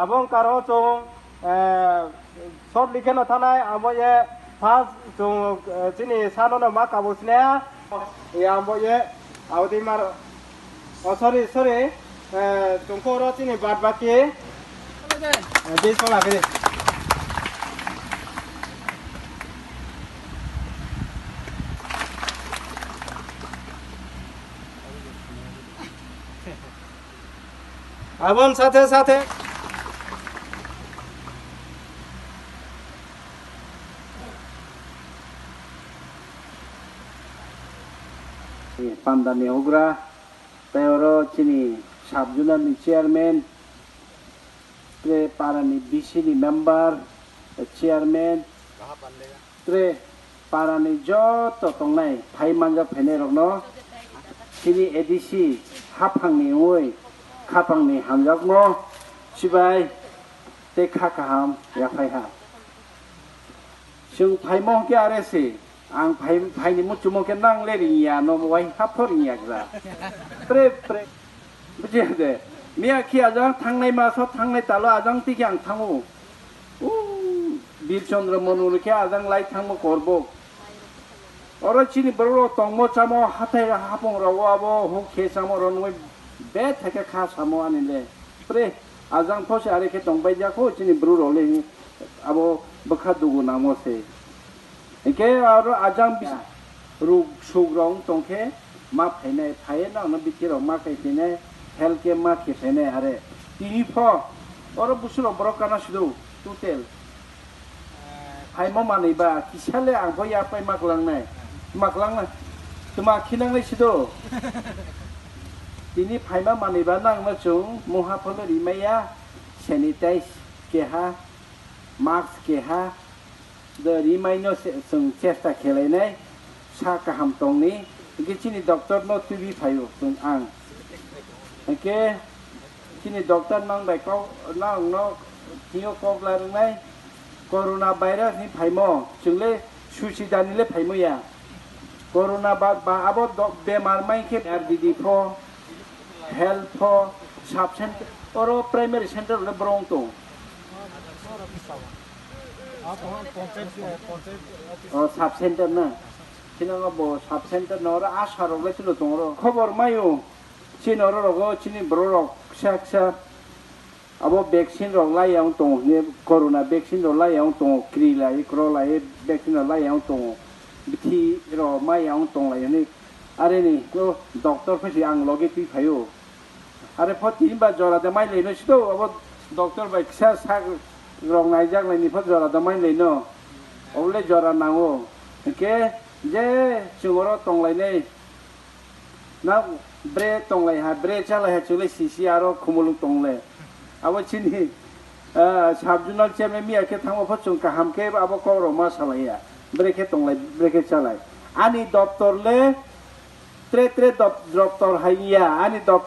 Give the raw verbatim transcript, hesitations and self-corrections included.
Abo wngkha ro chwng, eh, short likhe no thanai, abo ye first chwng, eh, chini sano no ma kabo sine. Ya, abo ye, abo di mar, oh, sorry, sorry. Eh, chwng kho ro chini bad baki. Eh, di sola kiri. Aboni sathe sathe Pandani hugra, tei oro chini sub zonal ni chairman, tei para ni B C ni member, chairman, tre parani joto tongnai phai manjak phainai rokno chini A D C haphangni wngwi khapangni hamjakmo chibai tei kha kaham yaphai ha. Chwng phaimo hwnkhe are se, ang phai, phaini muchumo khe nang le ringya, no wai hapho ringya gra. Pre, pre. Bujiya de. Miya khi ajang thangnai maso thangnai talo ajang tiki ang thango. U, Bir Chandra Manu khe ajang lai thangmo korbo. Oro chini borok rok tongmo chamo hathai hapung rogo abo huk khe chamo oro nungwi bethai khe kha samo ani le. Pre, ajang pho se are khe tong bai ja kho chini bru rok le abo bwkha dugu nangmo se. Hinkhe aro ajang bisa ruk suk rok wng tong khe ma phainai, phaiwi nang no bithi rok ma kai phainai, health camp ma khe phainai are. Tini pho oro busu rok borok kana sido total. Phaimo manwi ba kisa le ang bo ya pai ma kwlangnai. Ma kwlangnai. Tuma khinang le sido. Tini phaima manwi ba nang no chwng mungha pho le rimai ya, sanitize keha, mask keha, do rimai no se, chwng chesta khelainai, sa kaham tongni, hinkhe chini doctor no twiwi phaio chwng ang. Hinkhe chini doctor nang bai kok, nang no thwio kok la rwngnai, corona virus ni phaimo, chwng le suicidani le phaimo ya. Corona ba, ba abo do, bemar mai khe R D D pho, health pho, sub center, oro primary center le borok wng tong. O sub center na. Sinango bo sub center no oro asha rok le tulo tong oro. Khobor mayo. Chini oro rogo chini borok rok kisa kisa. Abo vaccine rok lai ya wng tongo hwnwi, corona vaccine rok lai ya wng tongo, kri lai, kro lai, vaccine rok lai ya wng tongo, bithi rok mai ya wng tong lai hwnwi. Are ni o doctor phaisi ang logi twi phaio. Are pho tini ba jora de mai lai no sito, abo doctor bai kisa sak rok naijak lai ni pho jora de mai lai no. Obole jora nango. Hinkhe je chwng oro tong lai nai. Na bre tonglai ha, bre chalai ha, chwngli sisi aro khumulwng tongle. Abo chini, ah, sub zonal chairman miya khe thangma pho chwng kaham khe abo kok rok ma salai ya. Bre khe tonglai, bre khe chalai. Ani doptor le tre tre dop-, doptor hai ya, ani doptor